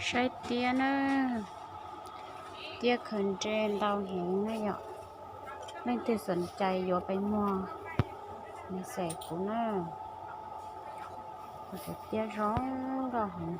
Saib tiab na, tiab khaws nres ntau heev na yom. Leej twg xoom cai yuav pes muag, message kuv na. Kuv cov tiab zoo nkauj heev.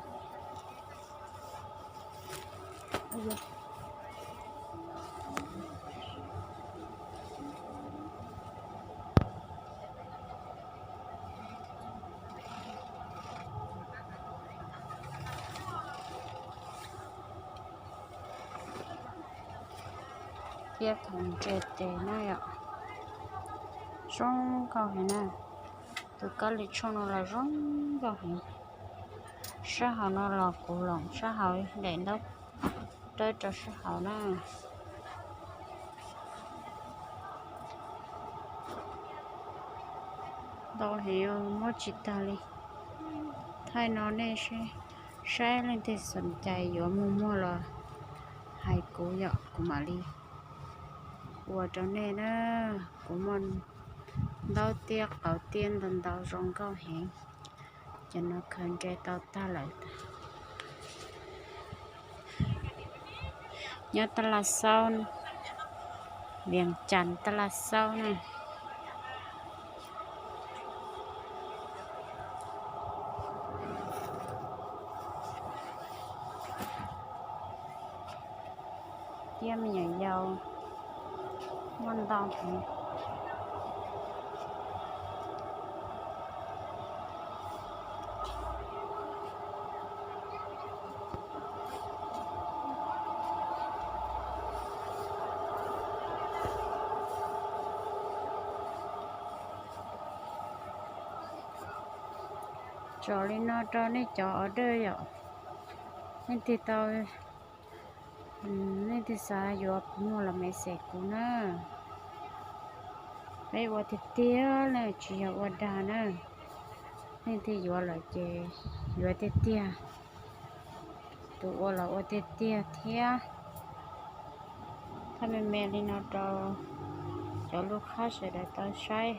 Tiab khaws nres tes na yom. Zoo nkauj heev na. Tus kab li tshooj no los zoo nkauj heev. Sab hauv no los kuv loom sab hauv daim ntaub rawb rau sab hauv na. Ntau heev, muab tsis tag li. Thaij no nej saib, leej twg xoom cai yuav mus muag los hais kuv yom, kuv mam li ua rau nej na. Kuv muaj ntaub tiab qauv tiab ntau ntau zoo nkauj heev. Cov no khaws nres tau tag lawm. Nyob tab laj xaub, Vias Cas tab laj xaub na. Tiab me nyuam yaus muaj ntau heev. Tso li no rau nej cov order yom. Leej twg tau, leej twg xav yuav muag los message kuv na. Peb ua tiag tiag na, tsis yog ua dag na. Leej twg yuav lawm ces yuav tiag tiag, tus ua los ua tiag tiag thiab. Thaij me me li no rau cov lub qhab sawv daws tau saib.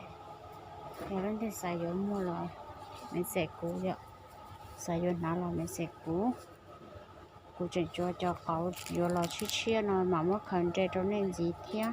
Yog leej twg xav yuav muag los message kuv yom, xav yuav hnav los message kuv. Kuv tseem tshuav cov qauv yuav los tshiab tshiab no mam muab khaws nres rau nej ntxiv thiab.